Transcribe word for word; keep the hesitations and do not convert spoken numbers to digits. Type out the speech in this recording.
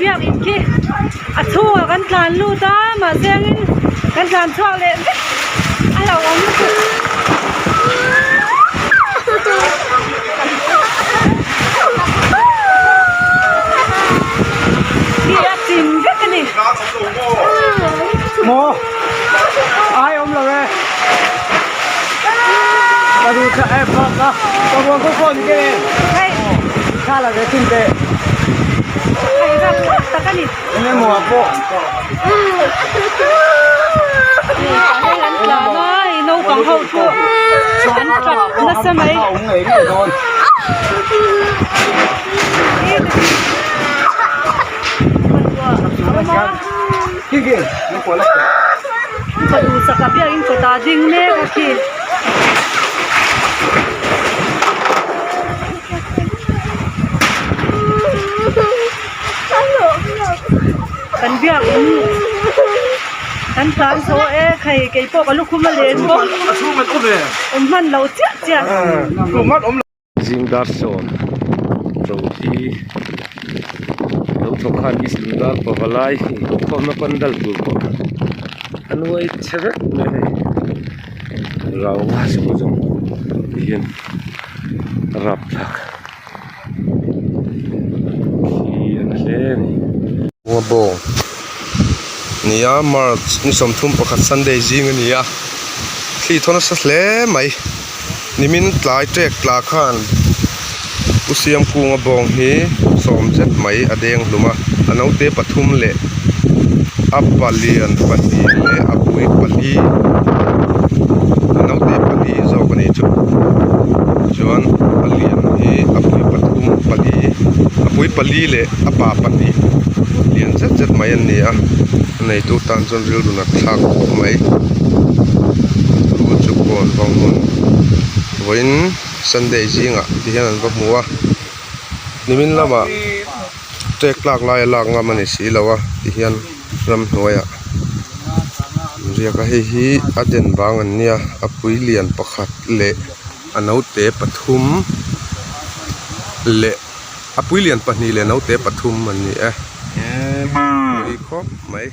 Biak in khi a chhungah kan tlan lut a, mahse, kan tlan chhuak leh vek a lo awm lutuk. Khi a chim vek a nih. Maw? Ai awm lo e. Ka du cha e, pha ka. Ka buang ko ko ni ke. Hei. Kha la ve tin te. Hei, ka pha ta ka ni. Ene mo apo. Hei, an tla mai, naupang ho chu. An tla nasa mai. Kiki, ni ko la. Ka du sa ka biak in ko ta ding ne ka khi. Kan biak in. Kan tlan zo e khai, kei pawh ka lukhum a len bawk. A chhung man um e. Um man lo chiah chiah. Ah, chhung man um. Zing dar sawm ro hi lo thawk khan, i zing dar pavalai inkhawmna pandal tur pawh a nuai che vek mai. Rauva zung zung hian a rap thlak khi a na hle a ni. Kunga bawng nia, March ni sawmthum pakhat Sunday zing a nia. Thli thaw nasa hle mai. Nimin tlai ṭek tla khan Pu Siam Kunga bawng hi sawm zet mai a deng hlum a. A naute pathum leh a palian pahnih leh a pui pali, a naute pali zawk a ni chu. Chuan a lian hi a pui pathum pali, a pui pali leh a pa pahnih lian zet zet mai an ni a. A neitu tan chuan rilru a thlak khawp mai. Chu chu Kawnvang hmun vawiin Sunday zingah ti hian an va hmu a. Nimin lamah ṭek tlak lai a lak ngam a ni si lo a, ti hian ramhnuaiah riak a. Hei hi a den vang an nia, a pui lian pakhat leh a naute pathum leh, a pui lian pahnih leh naute pathum an ni e. Ui khawp mai.